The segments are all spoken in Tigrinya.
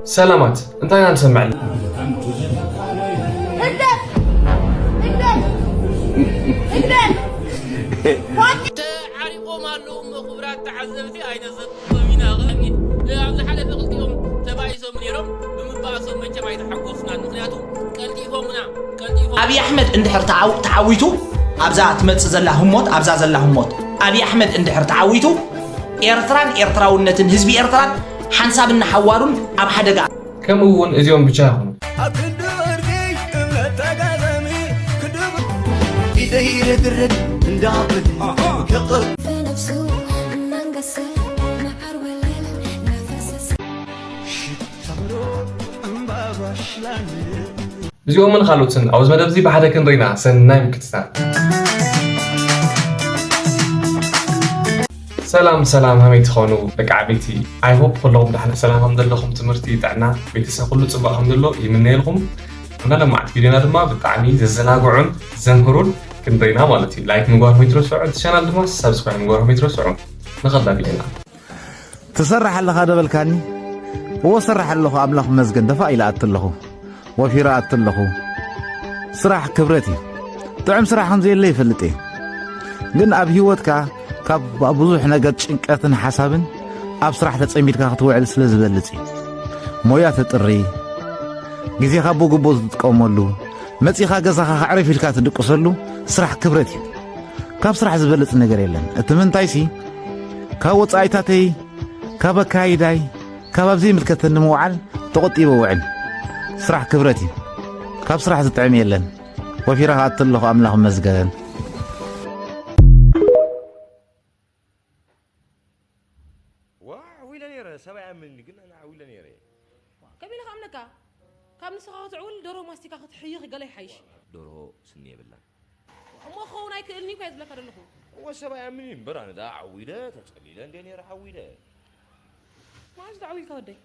ሰላማት፣ እንታይ ኢና ንሰምዕ? ተዓሪቆም ኣለዉ እሞ ክቡራት ተዓዘብቲ ኣይነዘክሮም ኢና። ከሚት ኣብ ዝሓለፈ ክልቲኦም ተባኢሶም ነይሮም። ብምባእሶም መቸም ኣይተሓጎስናን። ምክንያቱ ቀልጢፎምና ቀልጢፎም ኣብይ ኣሕመድ እንድሕር ተዓው- ተዓዊቱ ኣብዛ ትመጽእ ዘላ ህሞት ኣብዛ ዘላ ህሞት ኣብይ ኣሕመድ እንድሕር ተዓዊቱ ኤርትራን ኤርትራውነትን ህዝቢ ኤርትራን ሓንሳብን ንሓዋሩን ኣብ ሓደጋ ከምኡ እውን እዚኦም ብቻ ይኹኑ። ኣብ ክንዲ ወርቂ እምነት ተጋዘሚ ክድብ ኢደይ ረግረግ እንዳብል ክቕር ብነብሱ እናንገሰ መዓር ወለል እናፈሰሰ ሽታ ምሮ እምባባ ሽላን እዚኦምን ካልኦትን ኣብዚ መደብ እዚ ብሓደ ክንርኢና ሰናይ ምክትታል። ሰላም ሰላም ሃመይ ትኾኑ ደቂ ዓበይቲ I hope ኩለኹም ዳሕና ሰላም ከም ዘለኹም ትምህርቲ ጥዕና ቤተሰብ ኩሉ ጽቡቕ ከም ዘሎ ይምነየልኩም። እና ለማዕት ቪዲዮና ድማ ብጣዕሚ ዘዘናግዑን ዘምህሩን ክንርኢና ማለት እዩ። ላይክ ምግባርኩም ይትረስዑ፣ እቲ ቻናል ድማ ሳብስክራይብ ምግባርኩም ይትረስዑ። ንኸዳ ቪዲዮና ትሰርሕ ኣለኻ ዶ በልካኒ? እዎ እሰርሕ ኣለኹ ኣምላኽ ይመስገን ደፋእ ኢለ ኣቲ ኣለኹ ወፊረ ኣቲ ኣለኹ። ስራሕ ክብረት እዩ። ጥዑም ስራሕ ከም ዘየለ ይፈልጥ እየ። ግን ኣብ ህይወትካ ካብ ብዙሕ ነገር ጭንቀትን ሓሳብን ኣብ ስራሕ ተጸሚድካ ክትውዕል ስለ ዝበልጽ እዩ። ሞያ ተጥሪ፣ ግዜኻ ብግቡእ ትጥቀመሉ፣ መጺኻ ገዛኻ ከዕርፍ ኢልካ ትድቅሰሉ ስራሕ ክብረት እዩ። ካብ ስራሕ ዝበልጽ ነገር የለን። እቲ ምንታይሲ ካብ ወጻኢታተይ ካብ ኣካያይዳይ ካብ ኣብ ዘይምልከተኒ ምውዓል ተቖጢበ ውዕል። ስራሕ ክብረት እዩ። ካብ ስራሕ ዝጥዕም የለን። ወፊረ ክኣቱ ኣለኹ ኣምላኽ ይመስገን። ዋ ዓዊለ ነይረ ሰብ ኣይኣምንኒ ግን ኣነ ዓዊለ ነይረ። ከመይ ኢለ ክኣምነካ? ካብ ንስኻ ክትዕውል ደርሆ ማስቲካ ክትሕይኽ ገለ ይሓይሽ። ደርሆ ስኒ የብላን። እሞ ክኸውን ኣይክእልን እዩ እኳ እየ ዝብለካ ዘለኹ። እወ ሰብ ኣይኣምን እዩ እምበር ኣነ ደኣ ዓዊለ ተጸሊለ እንድየ ነይረ ዓዊለ። መዓዝ ዶ ዓዊልካ ወደይ?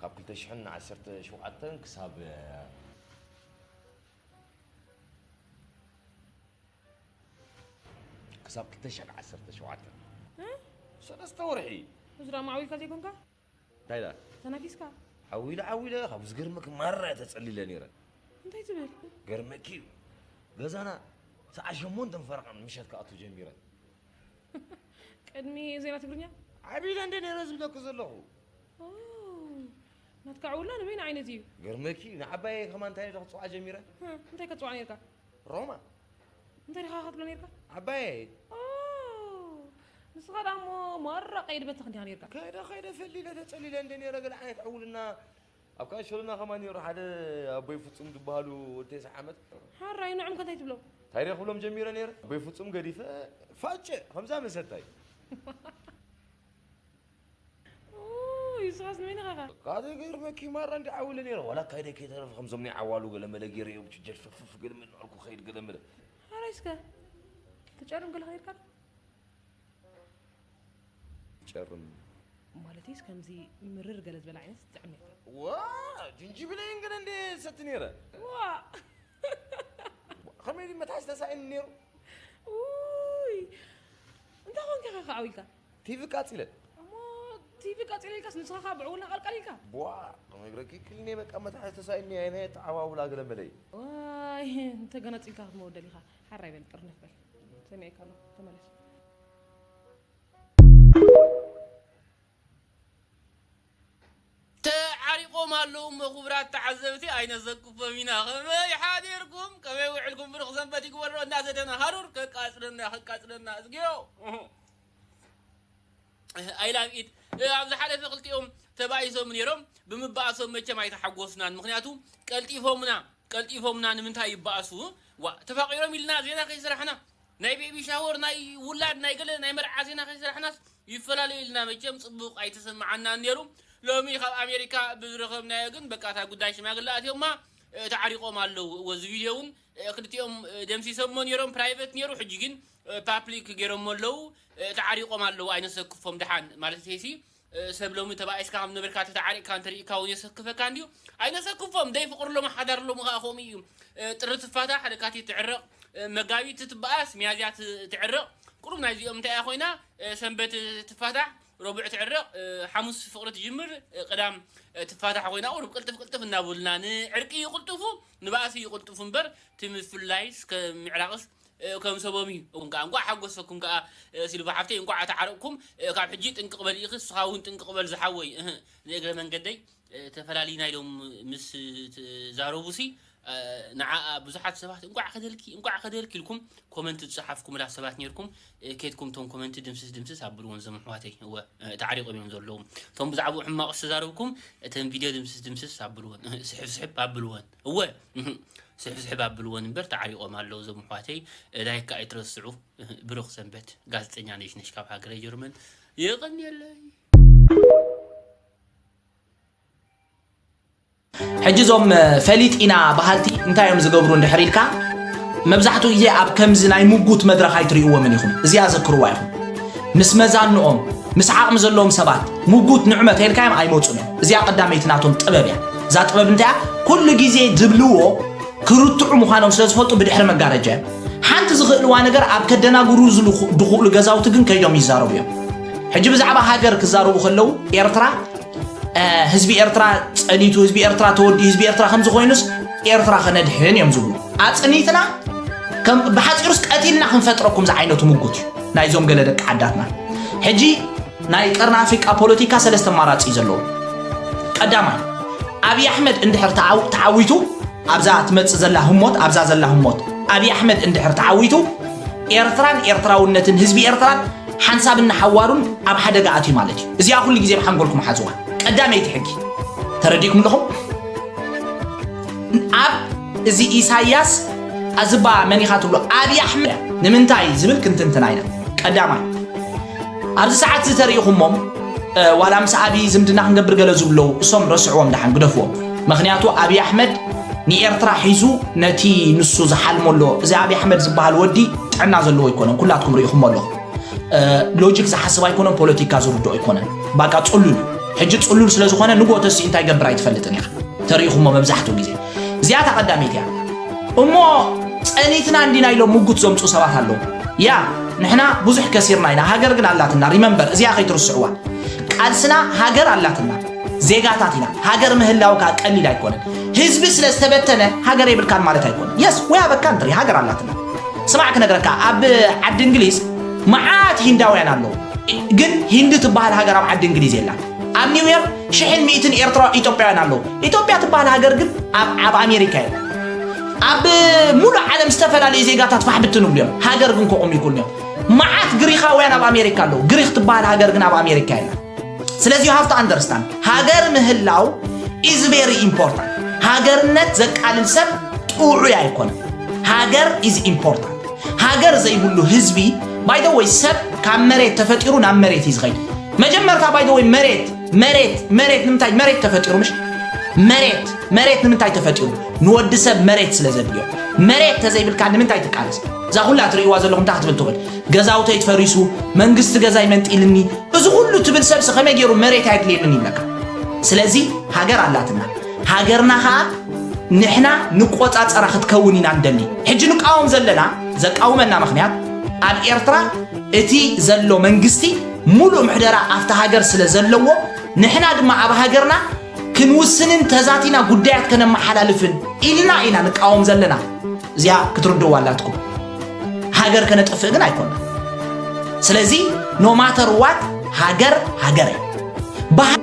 ካብ ክልተ ሽሕን ዓሰርተ ሸውዓተን ክሳብ ክሳብ ክልተ ሽሕን ዓሰርተ ሸውዓተን ሰለስተ ወርሒ። እዚ ደኣ መዓዊልካ ዘይኮንካ? እንታይ ደኣ ተናፊስካ ዓዊለ ዓዊለ ካብ ዝገርመኪ ማራ እየ ተጸሊለ ነይረ እንታይ ትብል ገርመኪ እዩ ገዛና ሰዓ ሸሞንተ ፈረቓ ምሸት ክኣቱ ጀሚረ ቅድሚ ዜና ትግርኛ ዓቢለ እንደ ነይረ ዝብለኪ ዘለኹ ናትካ ዕውላ ንበይና ዓይነት እዩ ገርመኪ ንዓባየ ከማን እንታይ ኢለ ክጽውዓ ጀሚረ እንታይ ከጽውዓ ነርካ ሮማ እንታይ ዲኻ ክትብሎ ነርካ ዓባየይ ንስኻ ዳ እሞ ማራ ቀይዲ በተኽ እንዲኻ ነርካ ከይደ ከይደ ፈሊለ ተጸሊለ እንደ ነረ ገለ ዓይነት ዕውልና ኣብ ካንሸሎና ከማን ነሩ ሓደ ኣቦይ ፍጹም ዝበሃሉ ወዲ ተስዓ ዓመት ሓራይ ንዕም ከ እንታይ ትብሎ እንታይ ደ ክብሎም ጀሚረ ነረ ኣቦይ ፍጹም ገዲፈ ፋጨ ከምዛ መሰታይ ይስኻስ ንመን ኢኻ ካደ ገይሩ መኪ ማራ እንዲ ዓውለ ነረ ዋላ ካይደ ከይተረፈ ከምዞም ናይ ዓዋሉ ገለ መለ ገይረ እዮም ጀልፈፍፍ ገለ መለ ናልኩ ከይድ ገለ መለ ሓራይ እስከ ትጨርም ገለ ከይድካ ጨርም ማለትስ ከምዚ ምርር ገለ ዝበለ ዓይነት ትጥዕም ነርካ ዋ ጅንጅብለይን ገለ እንደ ሰቲ ነረ ዋ ከመይ ድዩ መትሓዚ ተሳኢኒ ነይሩ ውይ እንታይ ኮንካ ኢኻ ከዓው ኢልካ ቲቪ ቃጺለ እሞ ቲቪ ቃጺለ ኢልካስ ንስኻ ከኣ ብዕውልና ቀልቀል ኢልካ ቧ ከመይ ግረኪ ክልኒ በቃ መትሓዚ ተሳኢኒ ኣይነ ተዓዋውላ ገለ መለይ ዋይ እንተገነጺልካ ክትመወደል ኢኻ ሓራይ በል ጥርንፍ በል ሰሚዐካ ኣሎ ተመለስ ተዓሪቆም ኣለዉ እሞ ክቡራት ተዓዘብቲ ኣይነዘክፎም ኢና። ከመይ ሓዲርኩም? ከመይ ውዕልኩም? ብሩኽ ሰንበት ይግበሮ። እናሰተና ሃሩር ከቃጽለና ከቃጽለና እዝግዮ I love it። ኣብ ዝሓለፈ ክልቲኦም ተባኢሶም ነይሮም። ብምባእሶም መቸም ኣይተሓጎስናን። ምኽንያቱ ቀልጢፎምና ቀልጢፎምና ንምንታይ ይባእሱ? ዋ ተፋቂሮም ኢልና ዜና ከይሰራሕና ናይ ቤቢ ሻወር ናይ ውላድ ናይ ገለ ናይ መርዓ ዜና ከይሰራሕናስ ይፈላለዩ ኢልና መቸም ጽቡቕ ኣይተሰማዓናን ነይሩ። ሎሚ ካብ ኣሜሪካ ብዝረኸብናዮ ግን በቃ እታ ጉዳይ ሽማግለ ኣትዮማ ተዓሪቆም ኣለዉ። እወ እዚ ቪድዮ እውን ክልቲኦም ደምሲሶሞ ነይሮም ፕራይቨት ነይሩ። ሕጂ ግን ፓፕሊክ ገይሮሞ ኣለዉ። ተዓሪቆም ኣለዉ ኣይነሰክፎም ደሓን ማለት ሲ ሰብ ሎሚ ተባኢስካ ከም ነበርካ ተተዓሪቅካ እንተሪእካ እውን የሰክፈካ እንድዩ። ኣይነሰክፎም ደይ ፍቅርሎም ሓዳርሎም ከዓ ከምኡ እዩ። ጥሪ ትፋታሕ ለካቲት ትዕረቕ መጋቢት ትበኣስ ሚያዝያ ትዕረቕ ቁሩብ ናይዚኦም እንታይ እያ ኮይና ሰንበት ትፋታሕ ረቡዕ ትዕረቕ፣ እ፣ ሓሙስ ፍቕሪ ትጅምር፣ እ፣ ቅዳም፣ እ፣ ትፋታሕ ኮይና፣ ቁሩብ ቅልጥፍ ቅልጥፍ እናበሉና፣ ንዕርቂ ይቕልጥፉ፣ ንባእሲ ይቕልጥፉ እምበር፣ እቲ ምፍላይስ ከም ምዕራቕስ፣ እ፣ ከም ሰቦም እዩ። እንኳ-፣ እንኳዕ ሓጎሰኩም ከኣ፣ እ፣ ሲልቫ ሓፍተይ፣ እንኳዕ ተዓረቕኩም። እ፣ ካብ ሕጂ ጥንቅቕ በል ኢኺ፣ ንስኻ እውን ጥንቅቕ በል ዝሓወይ። እህ፣ ንእግረ መንገደይ፣ እ፣ ተፈላሊና ኢሎም ምስ ትዛረቡሲ፣ እ፣ ንዓኣ ብዙሓት ሰባት እንኳዕ ከደልኪ፣ እንኳዕ ከደልኪ ኢልኩም ኮመንት ዝጸሓፍኩምላ ሰባት ኔርኩም። እ፣ ኬድኩም እቶም ኮመንት ድምስስ ድምስስ ኣብልዎን፣ እዞም ኣሕዋተይ። እወ፣ እ፣ ተዓሪቖም እዮም ዘለዉ። እቶም ብዛዕባኡ ሕማቕ ዝተዛረብኩም፣ እተን ቪድዮ ድምስስ ድምስስ ኣብልዎን፣ እ፣ ስሕብ ስሕብ ኣብልዎን። እወ፣ እህ፣ ስሕብ ስሕብ ኣብልዎን እምበር ተዓሪቖም ኣለዉ እዞም ኣሕዋተይ። እ፣ ላይክ ከኣ ኣይትረስዑ። እህ፣ ብሩኽ ሰንበት። ጋዜጠኛ ነሽነሽ ካብ ሃገረ ጀርመን። የቐንየለይ። ሕጂ እዞም፣ እ፣ ፈሊጥ ኢና በሃልቲ እንታይ እዮም ዝገብሩ እንድሕር ኢልካ፣ መብዛሕትኡ ግዜ ኣብ ከምዚ ናይ ምጉት መድረኽ ኣይትርእይዎምን ኢኹም። እዚኣ ዘክርዋ ኢኹም። ምስ መዛንኦም፣ ምስ ዓቕሚ ዘለዎም ሰባት ምጉት ንዕመ ተልካዮም ኣይመጹን እዮም። እዚኣ ቀዳመይቲ ናቶም ጥበብ እያ። እዛ ጥበብ እንታይ እያ? ኩሉ ግዜ ዝብልዎ ክርትዑ ምዃኖም ስለ ዝፈልጡ ብድሕሪ መጋረጃ እዮም። ሓንቲ ዝኽእልዋ ነገር ኣብ ከደናግሩ ዝልኹ-፣ ዝኽእሉ ገዛውቲ ግን ከይዶም ይዛረቡ እዮም። ሕጂ ብዛዕባ ሃገር ክዛረቡ ከለዉ ኤርትራ፣ እ፣ ህዝቢ ኤርትራ ጸኒቱ፣ ህዝቢ ኤርትራ ተወዲኡ፣ ህዝቢ ኤርትራ ከምዚ ኮይኑስ ኤርትራ ከነድሕን እዮም ዝብሉ። ኣጽኒትና ከም ብሓጺሩስ ቀቲልና ክንፈጥረኩም ዝዓይነቱ ምጉት እዩ ናይዞም ገለ ደቂ ዓዳትና። ሕጂ ናይ ቀርኒ ኣፍሪቃ ፖለቲካ ሰለስተ ኣማራጺ እዩ ዘለዎ። ቀዳማይ፣ ኣብይ ኣሕመድ እንድሕር ተዓው-፣ ተዓዊቱ ኣብዛ ትመጽእ ዘላ ህሞት፣ ኣብዛ ዘላ ህሞት ኣብይ ኣሕመድ እንድሕር ተዓዊቱ ኤርትራን ኤርትራውነትን ህዝቢ ኤርትራን ሓንሳብን ንሓዋሩን ኣብ ሓደጋ ኣትዩ ማለት እዩ። እዚኣ ኩሉ ግዜ ብሓንጎልኩም ሓዝዋ። ቀዳመይቲ ሕጊ። ተረዲእኩም ኣለኹም? ኣብ እዚ ኢሳያስ ኣዝባ መን ኢኻ ትብሎ? ኣብይ ኣሕመድ ንምንታይ ዝብል ክንትንትና ኢና። ቀዳማይ፣ ኣብዚ ሰዓት እዚ ተሪኢኹሞም፣ እ፣ ዋላ ምስ ኣብይ ዝምድና ክንገብር ገለ ዝብሉ ኣለዉ፣ እሶም ረስዕዎም፣ ደሓን ግደፍዎም። ምኽንያቱ ኣብይ ኣሕመድ ንኤርትራ ሒዙ ነቲ ንሱ ዝሓልሞ ኣሎ። እዚ ኣብይ ኣሕመድ ዝበሃል ወዲ ጥዕና ዘለዎ ኣይኮነን፣ ኩላትኩም ርኢኹሞ ኣለኹም። እ፣ ሎጂክ ዝሓስብ ኣይኮነን፣ ፖለቲካ ዝርድኦ ኣይኮነን። ባቃ ጽሉል እዩ። ሕጂ ጽሉል ስለ ዝኾነ ንግሆ ተሲኡ እንታይ ይገብር ኣይትፈልጥን ኢኻ። ተሪኢኹሞ መብዛሕትኡ ግዜ። እዚኣ እታ ቀዳመይቲ እያ። እሞ ጸኒትና እንዲና ኢሎም ምጉት ዘምጽኡ ሰባት ኣለዉ። ያ፣ ንሕና ብዙሕ ከሲርና ኢና፣ ሃገር ግን ኣላትና። ሪመምበር፣ እዚኣ ከይትርስዕዋ። ቃልስና ሃገር ኣላትና። ዜጋታት ኢና። ሃገር ምህላው ከኣ ቀሊል ኣይኮነን። ህዝቢ ስለ ዝተበተነ ሃገር የብልካን ማለት ኣይኮነን። የስ፣ we have a country፣ ሃገር ኣላትና። ስማዕ ክነግረካ፣ ኣብ ዓዲ እንግሊዝ መዓት ሂንዳውያን ኣለዉ። ግን ሂንዲ ትበሃል ሃገር ኣብ ዓዲ እንግሊዝ የላን። ኣብ ኒውዮርክ ሽሕን ሚእትን ኤርትራ፣ ኢትዮጵያውያን ኣለዉ። ኢትዮጵያ ትበሃል ሃገር ግን ኣብ፣ ኣብ ኣሜሪካ እያ። ኣብ ሙሉእ ዓለም ዝተፈላለዩ ዜጋታት ፋሕ ብትን ይብሉ እዮም። ሃገር ግን ከቑሙ ይክእሉ እዮም። መዓት ግሪኻውያን ኣብ ኣሜሪካ ኣለዉ። ግሪኽ ትበሃል ሃገር ግን ኣብ ኣሜሪካ የላን። ስለዚ you have to understand፣ ሃገር ምህላው is very important። ሃገርነት ዘቃልል ሰብ ጥዑይ ኣይኮነን። ሃገር is important። ሃገር ዘይብሉ ህዝቢ፣ by the way፣ ሰብ ካብ መሬት ተፈጢሩ ናብ መሬት እዩ ዝኸይድ። መጀመርታ፣ by the way፣ መሬት፣ መሬት፣ መሬት ንምንታይ መሬት ተፈጢሩ? ምሽ መሬት፣ መሬት ንምንታይ ተፈጢሩ? ንወዲ ሰብ መሬት ስለ ዘድልዮ። መሬት ተዘይብልካ ንምንታይ ትቃለስ? እዛ ኩላ ትርእይዋ ዘለኹም እንታይ ክትብል ትኽእል? ገዛውተይ ተፈሪሱ፣ መንግስቲ ገዛይ መንጢልኒ፣ እዚ ኩሉ ትብል ሰብሲ ከመይ ገይሩ መሬት ኣየድልየንን ይብለካ? ስለዚ ሃገር ኣላትና። ሃገርና ኸኣ ንሕና ንቆጻጸራ ክትከውን ኢና ንደሊ። ሕጂ ንቃወም ዘለና፣ ዘቃውመና ምኽንያት ኣብ ኤርትራ እቲ ዘሎ መንግስቲ ሙሉእ ምሕደራ ኣብታ ሃገር ስለ ዘለዎ፣ ንሕና ድማ ኣብ ሃገርና ክንውስንን ተዛቲና ጉዳያት ከነመሓላልፍን ኢልና ኢና ንቃወም ዘለና። እዚኣ ክትርድእዋ ኣላትኩም። ሃገር ከነጥፍእ ግን ኣይኮንና። ስለዚ no matter what ሃገር ሃገር እያ። ብሃ-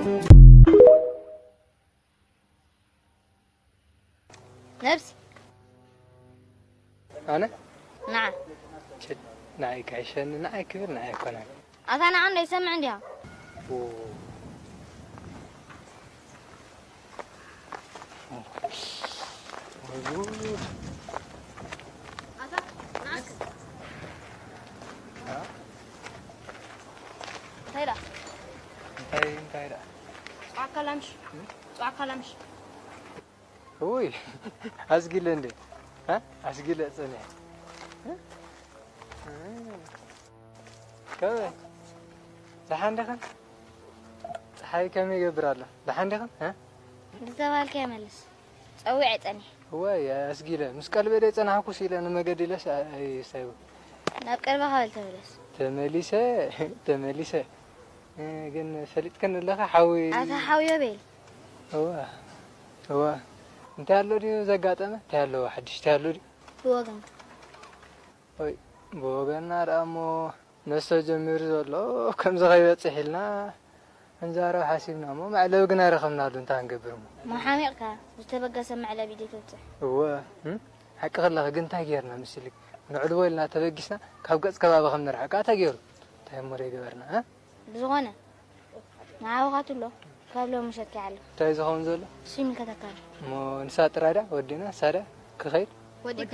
ነብሲ ኣነ ንዓ ችድ ንዓይ ክሕሸኒ ንዓይ ክብል ንዓይ ኣይኮነን ኣታ ንዓ እንዶ ይሰምዕ እንዲያ ው- ወይ ጉድ። ኣታ ንዓስ እንታይ ኢላ እንታይ እንታይ ደኣ ጸዋዕካ ላምሽ ጸዋዕካ ላምሽ ውይ ኣስጊለ እንዴ እ? ኣስጊለ ጽንሕ እ? ከመይ ደሓን ዲኽን? ፀሓይ ከመይ ይገብር ኣሎ? ደሓን ዲኽን? እ? ዝተባልካዮ መልስ ጸዊዐ ጸኒሐ እዋይ ኣስጊለ ምስ ቀልበ ደይ ጸናሕኩስ ኢለ ንመገዲ ኢለስ ኣይሳይቡ ናብ ቀልብኻ በል ተመለስ ተመሊሰ ተመሊሰ እ፣ ግን ፈሊጥከኒ ኣለኻ ሓወይ። ኣታ ሓውዮ ቤል። እዋ፣ እዋ። እንታይ ኣሎ ድዩ ዘጋጠመ? እንታይ ኣሎ ሓድሽ? እንታይ ኣሎ ድዩ? ብወገን። ወይ፣ ብወገንና ደኣ እሞ መስተ ጀሚሩ ዘሎ ከምዚ ከይበጽሕ ኢልና እንዛረብ ሓሲብና እሞ መዕለቢ ግን ኣይረኸብናሉ። እንታይ ክንገብር እሞ? መሓሚቕካ፣ ዝተበገሰ መዕለቢ ዘይተብጽሕ። እወ፣ እም? ሓቂ ከለኺ ግን እንታይ ጌርና ምስልክ? ነዕልቦ ኢልና ተበጊስና ካብ ገጽ ከባቢ ከም ንርሕቃ ተገይሩ። እንታይ እሞ ደይገበርና፣ እ? ብዝኾነ፣ ንዓኻ ትሎ፣ ካብ ሎሚ ምሸት ይዓሉ። እንታይ ዝኸውን ዘሎ? እሱ ይምልከተካ። እሞ ንሳ ጥራይ ድያ ወዲና፣ ንሳ ድያ ክኸይድ? ወዲካ።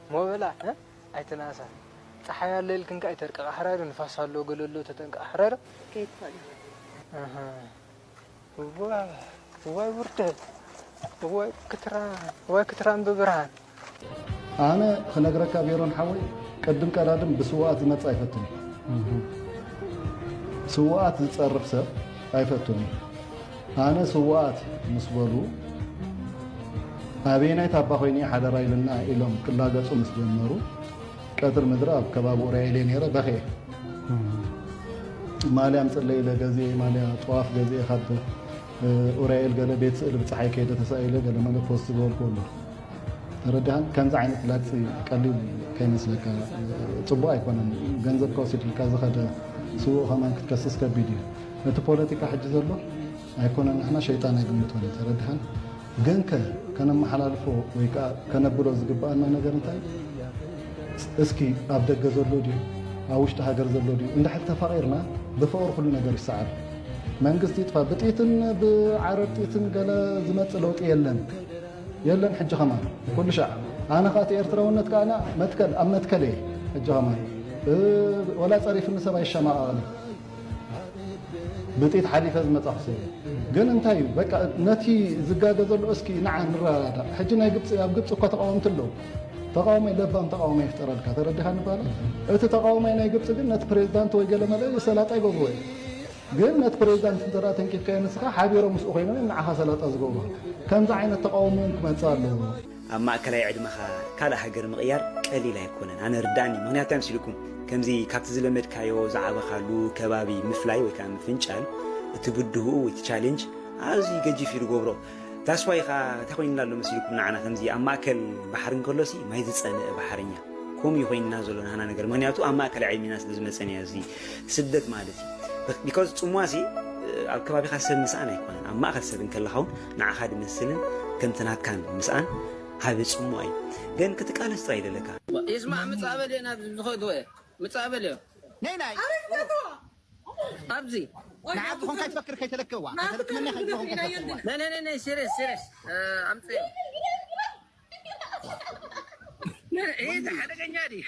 እሞ በላ፣ እ? ኣይትናሳ። ጸሓይ ኣሎ ኢልክን ከኣ ኣይተርቅቕ። ኣሕራዶ ንፋስ ኣሎ፣ ገለ ኣሎ፣ ተጠንቀቕ። ኣሕራዶ? ከይትኽእል። ኣሃ። እዋ፣ እዋይ ውርደት፣ እዋይ ክትራ-፣ እዋይ ክትራን ብብርሃን። ኣነ ክነግረካ ሜሮን ሓወይ፣ ቅድም ቀዳድም ብስውኣት ዝመጽእ ኣይፈቱን። ስውኣት ዝጸርፍ ሰብ ኣይፈቱን። ኣነ ስውኣት ምስ በሉ፣ ኣበየናይ ታባ ኮይነ ሓደራ ኢልና ኢሎም ክላገጹ ምስ ጀመሩ፣ ቀትሪ ምድሪ ኣብ ከባቢ ኡራኤል እየ ነይረ፣ በኽየ። ማልያ ኣምጽለይ ኢለ ገዚኤ፣ ማልያ ጥዋፍ ገዚኤ ካብ፣ እ፣ ኡራኤል ገለ ቤት ስእሊ ብጸሓይ ከይደ ተሳኢለ ገለ መለ ፖስት ዝበልኩ ኣሎ። ተረዲኻን? ከምዚ ዓይነት ላግጺ ቀሊል ከይመስለካ፣ ጽቡቕ ኣይኮነን። ገንዘብካ ወሲድልካ ዝኸደ ስዉእ ከማን ክትከስስ ከቢድ እዩ። እቲ ፖለቲካ ሕጂ ዘሎ ኣይኮነን፣ ንሕና ሸይጣን ኣይግምቶን እዩ። ተረዲኻን? ግን ከ ከነመሓላልፎ ወይ ከኣ ከነብሎ ዝግብኣና ነገር እንታይ? እስኪ ኣብ ደገ ዘሎ ድዩ ኣብ ውሽጢ ሃገር ዘሎ ድዩ እንድሕር ተፋቒርና፣ ብፍቕሪ ኩሉ ነገር ይሰዓር። መንግስቲ ይጥፋ፣ ብጥይትን ብዓረር ጥይትን ገለ ዝመጽእ ለውጢ የለን። የለን ሕጂ ከማን ኩሉ ሻዕ። ኣነ ከኣ እቲ ኤርትራውነት ከኣ መትከል ኣብ መትከል እየ። ሕጂ ከማን፣ እ፣ ወላ ጸሪፍኒ ሰብ ኣይሸማቐቕን። ብጥይት ሓሊፈ ዝመጻኹ ሰብ እየ። ግን እንታይ እዩ በቃ ነቲ ዝጋገ ዘሎ እስኪ ንዓ ንረዳዳእ። ሕጂ ናይ ግብጺ፣ ኣብ ግብጺ እኮ ተቃወምቲ ኣለዉ። ተቃውሞ ለባም ተቃውሞ ይፍጠረልካ። ተረዲኻ ንባላ? እቲ ተቃውሞ ናይ ግብጺ ግን ነቲ ፕሬዝዳንት ወይ ገለ መለ ሰላጣ ይገብርዎ እዮም። ግን ነቲ ፕሬዝዳንት እንተ ደኣ ተንኪፍካዮ ንስኻ ሓቢሮም ምስኡ ኮይኖም እዮም ንዓኻ ሰላጣ ዝገብሩ። ከምዚ ዓይነት ተቃውሞ እውን ክመጽእ ኣለዎ። ኣብ ማእከላይ ዕድመኻ ካልእ ሃገር ምቕያር ቀሊል ኣይኮነን። ኣነ ርዳእኒ። ምኽንያቱ እንታይ መሲልኩም? ከምዚ ካብቲ ዝለመድካዮ ዝዓበኻሉ ከባቢ ምፍላይ ወይ ከዓ ምፍንጫል፣ እቲ ብድሆኡ፣ እቲ ቻሌንጅ ኣዝዩ ገጂፍ እዩ ዝገብሮ። That's why ኸዓ እንታይ ኮይንና ኣሎ መሲልኩም ንዓና ከምዚ ኣብ ማእከል ባሕሪ እንከሎሲ ማይ ዝጸምእ ባሕረኛ። ከምኡ እዩ ኮይንና ዘሎ ናህና ነገር። ምኽንያቱ ኣብ ማእከል ዕድሜና ስለ ዝመጸና እዩ እዚ ስደት ማለት እዩ። Because ጽምዋሲ ኣብ ከባቢኻ ሰብ ምስኣን ኣይኮነን። ኣብ ማእከል ሰብ እንከለኻ እውን ንዓኻ ድመስልን ከምቲ ናትካን ምስኣን ዓቢ ጽምዋ እዩ። ግን ክትቃለስ ጥራይ ይደለካ። ይስማዕ፣ ምጻእ በል እየ ናብዚ ዝኸእትዎ እየ። ምጻእ በል እየ። ነይ ናይ ኣብዚ ንዓብ ዝኾንካ ይፈክር ከይተለከዋ። ከተለክመና ከይትኾን ከይተለከዋ። ነይ፣ ነይ፣ ነይ፣ ነይ፣ ሲሪየስ፣ ሲሪየስ። እ፣ ኣምጽእ። ነይ፣ ነይ፣ ይሄ ሓደገኛ ድዩ?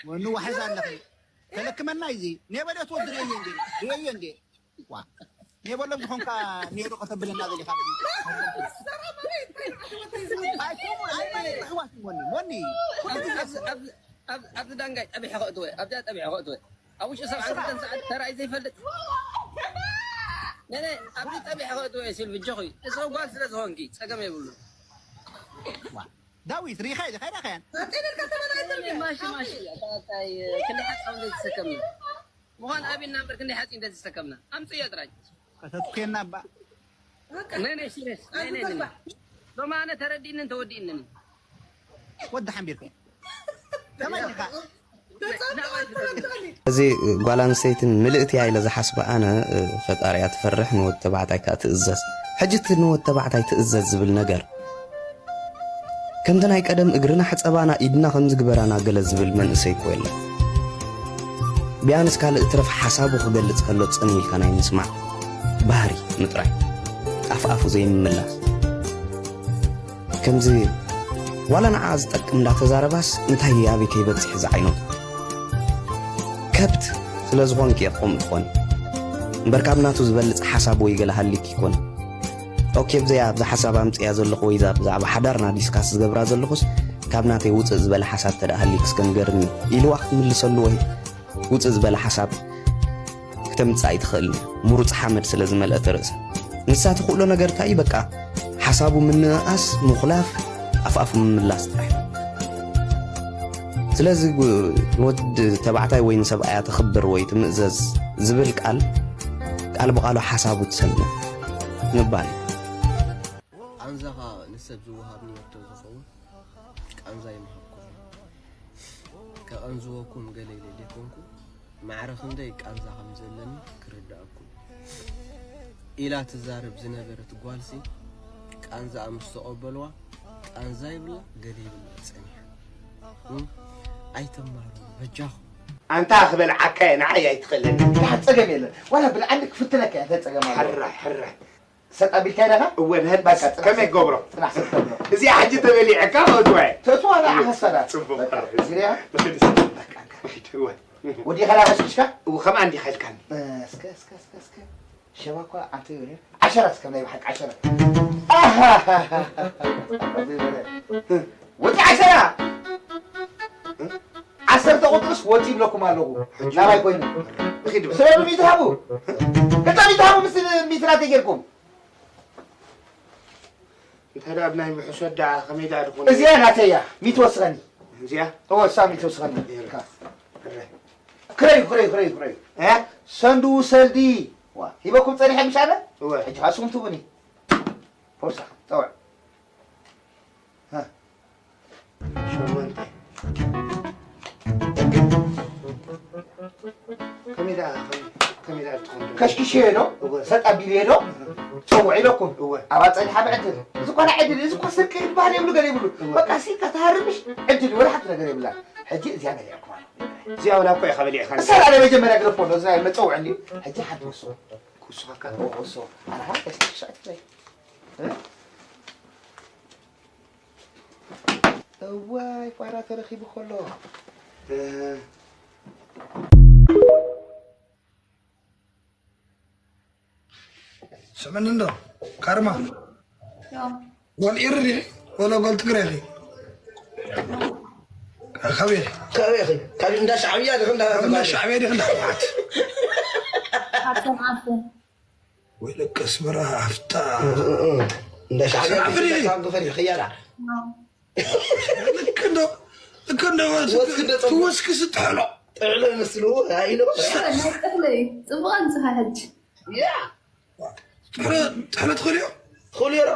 ወኑ ዋሕዝ ኣለኺ። ተለክመና እዚ። ነይ በለት ወዲ ርእየ እንዴ? ርእየ እንዴ? ዋ። ነይ በሎም ዝኾንካ ነይ ዶ ከተብለና ዘሊኻ። ኣይ፣ ኮሙ፣ ኣይ፣ ኣሕዋት ሞኒ፣ ሞኒ። ኩሉ ግዜ ኣብዚ፣ ኣብዚ፣ ኣብ-፣ ኣብዚ ዳንጋይ ጠቢሐ ከእትወ፣ ኣብዚኣ ጠቢሐ ከእትወ። ኣብ ውሽጢ ሰብዓን ክልተን ሰዓት ተራእዩ ዘይፈልጥ። ነነ፣ ኣብዚ ጠቢሐ ከእትወ እየ ሲል ብጆኺ። እሱ ጓል ስለ ዝኾንኪ ጸገም የብሉን። ዋ፣ ዳዊት፣ ሪኻ ኢኻ፣ ሪኻያን? ማሺ፣ ማሺ፣ ኣታ፣ ኣታ፣ ክንደይ ሓጻውን ዘይተሰከምና። ምዃን ኣብና እምበር ክንደይ ሓጺን እንተዝሰከምና። ኣምጽእዮ ጥራይ። ከተትኩየና እባ። ነይ፣ ነይ፣ ሲሪየስ። ነይ፣ ነይ፣ ነይ። ሎሚ ኣነ ተረዲእንን ተወዲእንን። ወዲ ሓንቢርኩ። ከመይ ኢኻ? እዚ ጓል ኣንስተይትን ምልእቲ እያ ኢለ ዝሓስባ ኣነ፣ እ፣ ፈጣሪያ ትፈርሕ፣ ንወዲ ተባዕታይ ከኣ ትእዘዝ። ሕጂ እቲ ንወዲ ተባዕታይ ትእዘዝ ዝብል ነገር፣ ከምቲ ናይ ቀደም እግርና ሕጸባና፣ ኢድና ከምዚ ግበራና ገለ ዝብል መንእሰይ እኮ የለን። ቢያንስ ካልእ ትረፍ ሓሳቡ ክገልጽ ከሎ ጽን ኢልካ ናይ ምስማዕ ባህሪ ምጥራይ፣ ኣፍኣፉ ዘይምምላስ። ከምዚ ዋላ ንዓ ዝጠቅም እንዳተዛረባስ እንታይ ኣበይ ከይበጽሕ ዝዓይነቱ ከብት ስለ ዝኾንኪ እየ ከምኡ ትኾኒ። እምበር ካብ ናቱ ዝበልጽ ሓሳብ ወይ ገለ ሃሊክ ይኮን። ኦኬ፣ ብዘይ ኣብዛ ሓሳብ ኣምጽያ ዘለኹ ወይ እዛ ብዛዕባ ሓዳርና ዲስካስ ዝገብራ ዘለኹስ ካብ ናተይ ውጽእ ዝበለ ሓሳብ ተደኣ ሃሊክ እስከ ንገርኒ ኢልዋ ክትምልሰሉ ወይ ውጽእ ዝበለ ሓሳብ ክተምጽእ ኣይትኽእልን። ምሩጽ ሓመድ ስለ ዝመልአት ርእሳ። ንሳ ትኽእሎ ነገር እንታይ እዩ? በቃ ሓሳቡ ምንእኣስ፣ ምኹላፍ፣ ኣፍኣፉ ምምላስ ጥራሕ። ስለዚ ግ-፣ ንወድ ተባዕታይ ወይ ንሰብኣያ ተኽብር ወይ ትምእዘዝ ዝብል ቃል ቃል ብቓሉ ሓሳቡ ትሰምዕ ምባል እዩ። ቃንዛኻ ንሰብ ዝወሃብ ንየት ተዝኸውን ቃንዛ ይምሃብኩም። ከቐንዝወኩም ገለ ኢለ ዘይኮንኩ፣ ማዕረ ክንደይ ቃንዛ ከም ዘለኒ ክርድኣኩም ኢላ ትዛረብ ዝነበረት ጓልሲ፣ ቃንዛኣ ምስ ተቐበልዋ፣ ቃንዛ ይብላ ገለ ይብላ ጸኒሓ። እም? ኣይተማሩ በጃኹም። ኣንታ ክበልዓካ እየ፣ ንዓይ ኣይትኽእለኒ። ደሓን ጸገም የለን። ዋላ ብልዓኒ ክፍትነካ እየ፣ እንታይ ጸገም ኣለዎ? ሕራይ፣ ሕራይ። ሰጥ ኣቢልካ ኢለኻ? እወ፣ ንህልባስ በቃ፣ ጽናሕ ከመይ ሰጥ፣ ገብሮ? ጽናሕ ሰጥ ገብሮ። እዚኣ ሕጂ ተበሊዐካ፣ እወ። ተእትዋ ንዓኻ ሰዳ። ጽቡቕ። በቃ፣ ርኢኻ? ብሕልስ። በቃ፣ በቃ። ወዲኻ ዳ ቀስቂስካ? እወ፣ ከምኣ እንዲኻ ኢልካኒ። እስከ፣ እስከ፣ እስከ፣ እስከ። ሸባ እኳ ኣንተ ይበል። ዓሸራ እስከ ናይ ብሓቂ ዓሸራ። ኣሃሃሃ። ወዲ ዓሸራ። ዓሰርተ ቁጥርስ ወፂ ይብለኩም ኣለኹ። ናባይ ኮይኑ። እኺድ በል። ሰበብ ሚእቲ ሃቡ። ገጣ ሚእቲ ሃቡ ምስ ሚእቲ ናተይ ጌርኩም። እንታይ ደኣ ኣብ ናይ ምሕሶት ደኣ ከመይ ደኣ ድኾነ? እዚኣ ናተይ እያ። ሚእቲ ወስኸኒ። እዚኣ? እወ፣ እሳ ሚእቲ ወስኸኒ። ይርካ። እረ። ክረዩ፣ ክረዩ፣ ክረዩ፣ ክረዩ። እ? ሰንዱ ሰልዲ። ዋ፣ ሂበኩም ጸኒሐ ምሽ ኣነ? እወ። ሕጂ ኻስኹም ትቡኒ። ፖርሳ፣ ጸውዕ። እ። ሸሞንተ። ከመይ ደኣ፣ ከመይ፣ ከመይ ደኣ ትኾን ዶ? ከሽኪሸዮ ዶ? እወ። ሰጥ ኣቢለዮ ዶ? ጸውዕ ኢለኩም። እወ። ኣብኣ ጸኒሓ ብዕድል። እዚ እኳ ናይ ዕድል፣ እዚ እኳ ስርቂ ይበሃል የብሉ ገለ ይብሉ። እወ። በቃ፣ ሲ፣ ከተሃርምሽ ዕድል ወላ ሓንቲ ነገር የብላን። ሕጂ እዚኣ በሊዕኩም ኣሎ። እዚኣ ወላ እኮ ኢኻ በሊዕካ። እሳ ናይ መጀመርያ ግደፎ ኣሎ፣ እዚ ናይ መጸውዒ እንድዩ። ሕጂ ሓንቲ ወስኹ። ክውስኸካ? እወ፣ ወስኹ። ኣነ ሓንቲ ከሽኪሸ ኣይትብለይ። እ? እዋይ፣ ፋራ ተረኺቡ ከሎ። እ። ስምዕኒ እንዶ፣ ካርማ። ያው። ጓል ኤሪ ዲኺ? ወላ ጓል ትግራይ ኢኺ? ካበይ ኢኺ? ካበይ ኢኺ? ካብ እንዳ ሻዕብያ ዲኺ እንዳ ካብ እንዳ ሻዕብያ ዲኺ እንዳ ህወሓት? ካብ ሰንዓፈ። ወይ ለቀ ኣስመራ ሃፍታ። እ፣ እ፣ እ። እንዳ ሻዕብያ ሰንዓፈ ዲኺ? ካብ ፈሪኺ ያላ። ያው። ልክ እንዶ፣ ልክ እንዶ ወስኪ እንዶ ጸጉ-፣ ትወስኪ ስትሕሎ። ጥዕሎ ይመስሉ፣ ኣይ ነው። ናይ ጥዕሎ እዩ። ጽቡቕ ኣምጽኻ ሕጂ። ያ። ጥሕሎ፣ ጥሕሎ ትኽእልዮ? ትኽእልዮ ዶ?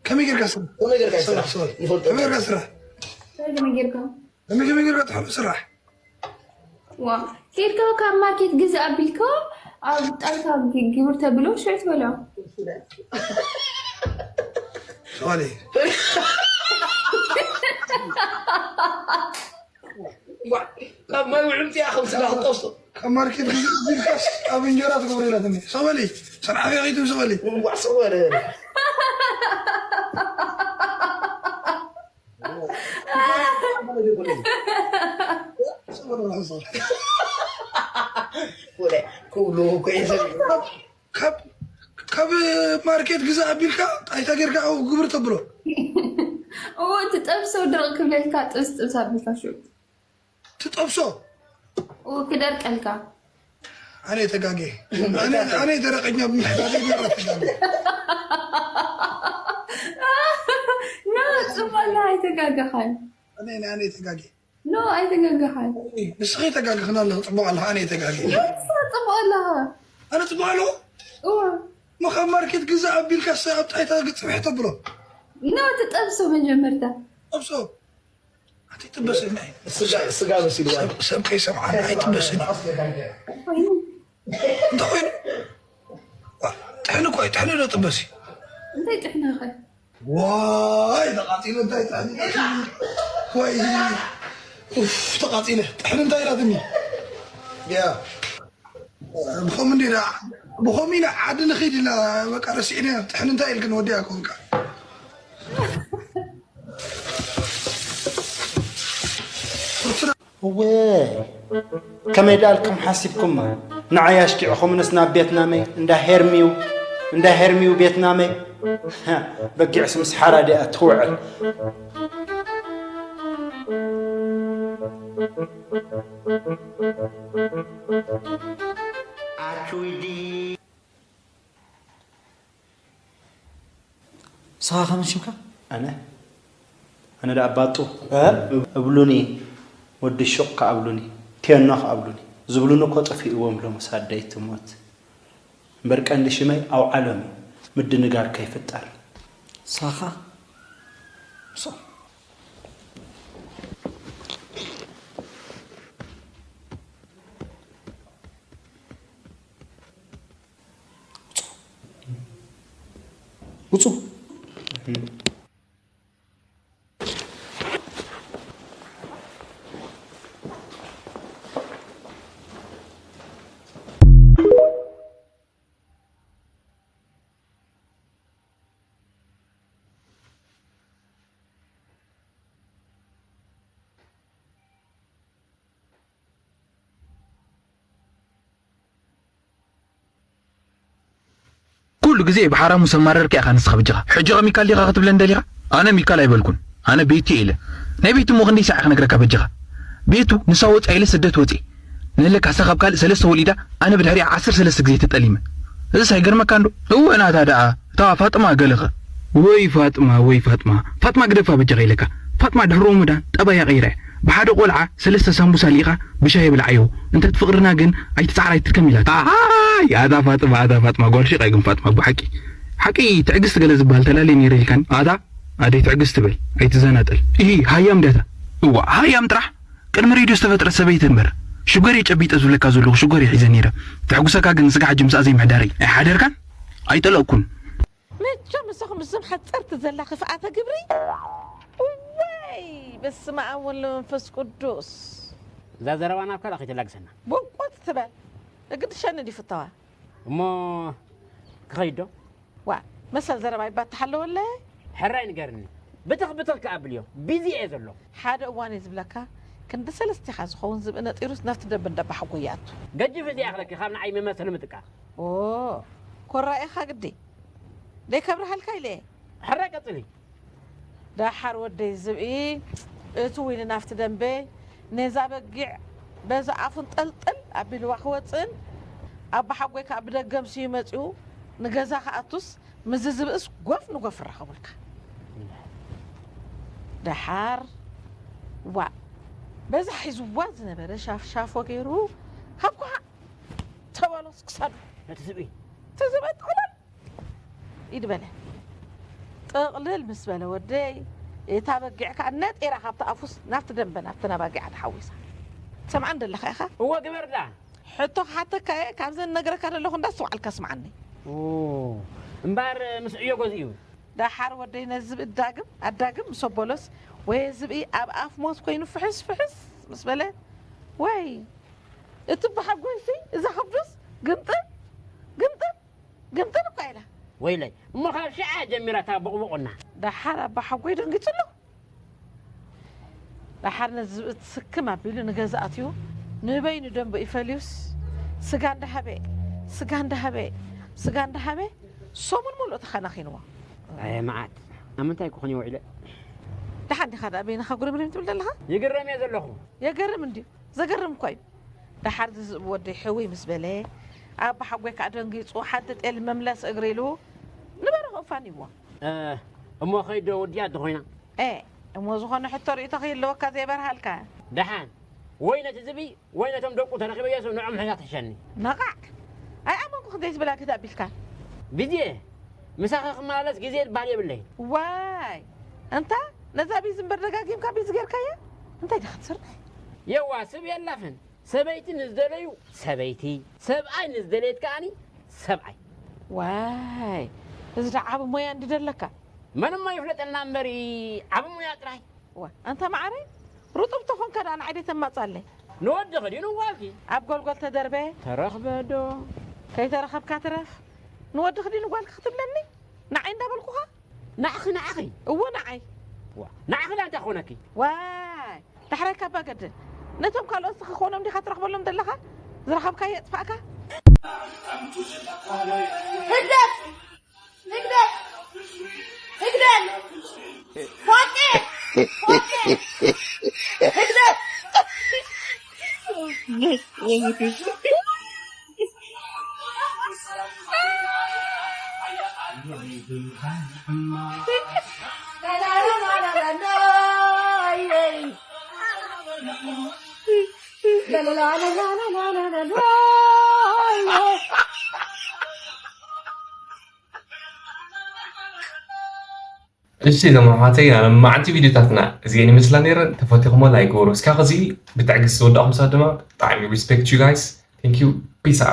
ከመይ ጌርካ ስራሕ? ከመይ ጌርካ ስራሕ? ስራሕ፣ ስራሕ። ይፈልጦ። ከመይ ጌርካ ስራሕ? ከመይ ጌርካ? ከመይ፣ ከመይ ጌርካ ጥሕሎ ስራሕ? ዋ፣ ኬድካ ካብ ማርኬት ግዛእ ኣቢልካ ኣብ ጣይታ ግ-፣ ግብር ተብሎ ሽዑ ትበልዖ። ሶሪ። ዋ፣ ካብ ማይ ውዕምቲ ኢኻ ከም ስጋ ክትጠብሶ። ካብ ማርኬት ግዛእ ኣቢልካስ ኣብ እንጀራ ትገብሮ ኢላትኒ። ሰበሊ፣ ሰንዓፈ ኸይትም ሰበሊ። ዋ፣ ሰበሊ። ወደ ክብሉ እኮ የሰብ። ካብ፣ ካብ ማርኬት ግዛእ ኣቢልካ ጣይታ ጌርካ ኣብ ግብር ተብሎ። እዎ፣ እቲ ጠብሶ ድርቕ ክብለልካ ጥብስ ጥብስ ኣቢልካ ሽዑ። ትጠብሶ? እዎ፣ ክደርቀልካ። ኣነ ተጋጌ። ኣነ፣ ኣነ ደረቀኛ ብምሕዳገ ተጋጌ። ኖ፣ ጽቡቕ ኣላ፣ ኣይተጋገኻን። ኣነ፣ ኣነ ተጋጌ። ኖ፣ ኣይተጋገኻን። ንስኺ ተጋግኽና ኣለኺ፣ ጽቡቕ ኣለኻ፣ ኣነ ተጋጌ። ኖ፣ ንስኻ ጽቡቕ ኣለኻ። ኣነ ጽቡቕ ኣለኹ? እዎ። እሞ ካብ ማርኬት ግዛእ ኣቢልካ ስ-፣ ኣብ ጣይታ ግጽብሕ ተብሎ? ኖ፣ ትጠብሶ መጀመርታ። ጠብሶ? ኣቲ ጥበሰኒ። ስጋ፣ ስጋ መሲልዋ። ሰብ፣ ሰብ ከይሰምዓና ኣይጥበስን እዩ። ኮይኑ? እንታይ ኮይኑ? ዋ፣ ጥሕኒ እኮ እዩ፣ ጥሕኒ ዶ ጥበስ እዩ? እንታይ ጥሕኒ ኸ? ዋይ፣ ተቓጺለ፣ እንታይ ጥሕኒ? ወይ፣ ኡፍ፣ ተቓጺለ። ጥሕኒ እንታይ ኢላትኒ? ያ። ብኸምኡ እንዲና፣ ብኸምኡ ኢና ዓዲ ንኸይድ ኢልና፣ በቃ ረሲዕና፣ ጥሕኒ እንታይ ኢልክን ወዲኣ እኮ በቃ። እወ፣ ከመይ ደኣልኩም ሓሲብኩማ? ንዓይ ኣሽኪዕኹምንስ ናብ ቤትናመይ፣ እንዳ ሄርሚው፣ እንዳ ሄርሚው ቤትናመይ። ሃ፣ በጊዕስ ምስ ሓራዲኣ ትውዕል። ኣቹይዲ። ንስኻ ከመን ሽምካ? ኣነ? ኣነ ደኣ ባጡ። እ? እብሉኒ፣ ወዲ ሹቕ ከኣ እብሉኒ፣ ቴኖ ከኣ እብሉኒ። ዝብሉኒ እኮ ጠፊእዎም ሎምስ ኣደይ ትሞት። እምበር ቀንዲ ሽመይ ኣውዓሎም እዩ፣ ምድንጋር ከይፍጠር። ሳኻ፣ ምሶ። ውጹ። ኩሉ ግዜ ብሓራሙ ሰማረርካ ኢኻ ንስኻ በጃኻ። ሕጂ ኸ ሚካል ዲኻ ክትብለኒ ደሊኻ? ኣነ ሚካል ኣይበልኩን። ኣነ ቤቲ እየ ኢለ። ናይ ቤቲ እሞ ክንደይ ሳዕ ክነግረካ በጃኻ? ቤቱ ንሳ ወፂኣ ኢለ ስደት ወፂ። ንህለካ እሳ ካብ ካልእ ሰለስተ ወሊዳ፣ ኣነ ብድሕሪኣ ዓሰርተ ሰለስተ ግዜ ተጠሊመ። እዚስ ኣይገርመካ እንዶ? እወ ናታ ደኣ፣ እታ ፋጥማ ገለኸ? ወይ ፋጥማ፣ ወይ ፋጥማ። ፋጥማ ግደፋ በጃኻ ኢለካ። ፋጥማ ድሕሪ ሮሞዳን ጠባያ ቀይራ እያ። ብሓደ ቆልዓ ሰለስተ ሳምቡሳ ልኢኻ ብሻሂ ብልዓዮ። እንተ ፍቕርና ግን ኣይትጽዓር ኣይትድከም ኢላታ። ኣይ፣ ኣታ ፋጥማ፣ ኣታ ፋጥማ፣ ጓል ሹቕ እያ ግን ፋጥማ፣ ብሓቂ። ሓቂ ትዕግስቲ ገለ ዝበሃል ተላልየ ነይረ ኢልካኒ። ኣታ፣ ኣደይ ትዕግስቲ በል፣ ኣይትዘናጠል። ኢሂ፣ ሃያም ድያታ? እዋ፣ ሃያም ጥራሕ። ቅድሚ ሬድዮ ዝተፈጥረት ሰበይቲ እምበር። ሽጎር እየ ጨቢጠ ዝብለካ ዘለኹ፣ ሽጎር እየ ሒዘ ነይረ። ተሕጉሰካ ግን ስጋ ሕጂ ምስኣ ዘይምሕዳረይ። ኣይሓደርካን? ኣይጠለቕኩን። መቸም ንስኹም እዞም ሓፀርቲ ዘላ ክፍኣተ ግብሪ። እወይ፣ በስመ ኣብ ወወልድ ወመንፈስ ቅዱስ። እዛ ዘረባ ናብ ካልእ ከይተላግሰና። ብንቆት ትበል። እግድሸኒ ድዩ ፍተዋ? እሞ ክኸይድ ዶ? ዋ፣ መሰል ዘረባ ይባትሕ ኣለወለ። ሕራይ ንገርኒ። ብትኽ ብትኽ ከኣ ኣብልዮ። ቢዚ እየ ዘለኹ። ሓደ እዋን እየ ዝብለካ፣ ክንዲ ሰለስቲኻ ዝኸውን ዝብኢ ነጢሩስ ናብቲ ደንበ እንዳባሓጎ ይኣቱ። ገጅፍ እዚ ኣኽለኪ ካብ ንዓይ መመሰሊ ምጥቃ። ኦ፣ ኮራ ኢኻ ግዲ። ደይ ከብርሃልካ ኢለ እየ። ሕራይ ቀጽሊ። ደሓር ወደይ ዝብኢ፣ እትዊ ንናፍቲ ደንበ፣ ነዛ በጊዕ በዛ ኣፉ እንጠልጠል ኣቢልዋ ክወጽእን፣ ኣባሓጎይ ከኣ ብደገ ኣምስዩ መጺኡ ንገዛ ክኣቱስ፣ ምስዚ ዝብእስ ጎፍ ንጎፍ ይራኸቡልካ። ደሓር፣ ዋእ፣ በዛ ሒዝዋ ዝነበረ ሻፍሻፎ ገይሩ፣ ሃብኩሃ ተበሎስ ክሳዱ። ነቲ ዝብኢ። እቲ ዝብኢ ጥቕልል ኢድ በለ። ጥቕልል ምስ በለ ወደይ፣ እታ በጊዕ ከኣ ነጢራ ካብቲ ኣፉስ ናብቲ ደንበ ናብተን ኣባጊዓ ተሓዊሳ። ትሰምዓኒ ደለኻ ኢኻ? እወ፣ ግበር ደኣ። ሕቶ ክሓተካ እየ፣ ካብዘን እነግረካ ዘለኹ እንዳስተውዓልካ ስምዓኒ። ኦ፣ እምበኣር ምስ ዕዮ ገዝኡ። ደሓር ወደይ ነዚ ዝብኢ ዳግም ኣዳግም ምስ ኣበሎስ፣ ወይ ዝብኢ ኣብ ኣፍ ሞት ኮይኑ ፍሕስ ፍሕስ ምስ በለ፣ ወይ እቲ በሓጎይሲ እዛ ከብዱስ ግምጥል ግምጥል ግምጥል እኳ ኢላ። ወይለይ፣ እሞ ካብ ሽዓ ጀሚራ እታ ቦቕቦቕና። ደሓር ኣባሓጎይ ደንጊጹ ኣሎ። ደሓር ነዚ ዝብኢ ትስክም ኣቢሉ ንገዛ ኣትዩ፣ ንበይኑ ደንበ ይፈልዩስ፣ ስጋ እንዳሃበ፣ ስጋ እንዳሃበ፣ ስጋ እንዳሃበ፣ ሰሙን ሙሉእ ተኸናኺንዎ። ኣየ መዓት፣ ኣብ ምንታይ ክኾን እየ ውዒለ? ደሓን ዲኻ ደኣ በይንኻ ጉርምሪም ትብል ዘለኻ? ይግረም እየ ዘለኹ። የገርም እንድዩ። ዘገርም እኳ እዩ። ደሓር ዝዝእብ ወደይ ሕውይ ምስ በለ፣ ኣባሓጎይ ከኣ ደንጊጹ፣ ሓንቲ ጤል መምለስ እግሪ ኢሉ ንበረኸ ፋንይዎ። እ፣ እሞ ኸይዶ ወዲኣ እንተኾይና? እ፣ እሞ ዝኾነ ሕቶ ርእይቶ ከይህልወካ ዘይበርሃልካ? ደሓን፣ ወይ ነቲ ዝብኢ ወይ ነቶም ደቁ ተረኺበዮ ሰብ ንዖም ምሕታት ሕሸኒ። ነቓዕ! ኣይኣመንኩ ክንደይ ዝብላ ግዳ ኣቢልካ። ግዜ! ምሳኻ ክመላለስ ግዜ ዝበሃል የብለይን። ዋይ! እንታ ነዛ ቢዚ እምበር ደጋጊምካ ቢዚ ጌርካያ? እንታይ ዲኻ ትሰርሕ? የዋ፣ ስብ የላፍን። ሰበይቲ ንዝደለዩ ሰበይቲ፣ ሰብኣይ ንዝደለየት ከኣኒ ሰብኣይ። ዋይ፣ እዚ ደኣ ዓቢ ሞያ እንዲ ደለካ። መን እሞ ይፍለጠልና እምበሪ፣ ዓቢ ሞያ ጥራይ። ዋ፣ ኣንታ መዓረይ፣ ርጡብ ተኾንካ ደኣ ንዓይ ደይ ተማጻለይ። ንወድኺ ድዩ ንጓልኪ? ኣብ ጎልጎል ተደርበ። ተረኽበ ዶ? ከይተረኸብካ ትረፍ። ንወድኺ ድዩ ንጓልኪ ክትብለኒ? ንዓይ እንዳበልኩኻ? ንዓኺ፣ ንዓኺ። እወ፣ ንዓይ። ዋ፣ ንዓኺ ደኣ እንታይ ኮነኪ? ዋይ፣ ዳሕራይ ካባ ገድል። ነቶም ካልኦት ዝኽኾኖም ዲኻ ትረኽበሎም ዘለኻ? ዝረኸብካዮ የጥፋእካ? ህግደፍ! ህግደፍ! ህግደፍ! ፎቄ! ፎቄ! ህግደፍ! እሺ፣ እዞም ኣሕዋተይ፣ ናይ ሎማዓንቲ ቪድዮታትና እዚኤን ይመስላ ነይረን። ተፈቲኹሞ ላይክ ግበሩ። እስካብ ኸዚ ብትዕግስቲ ዝወዳእኹም ሰባት ድማ ብጣዕሚ respect you guys. Thank you. Peace out.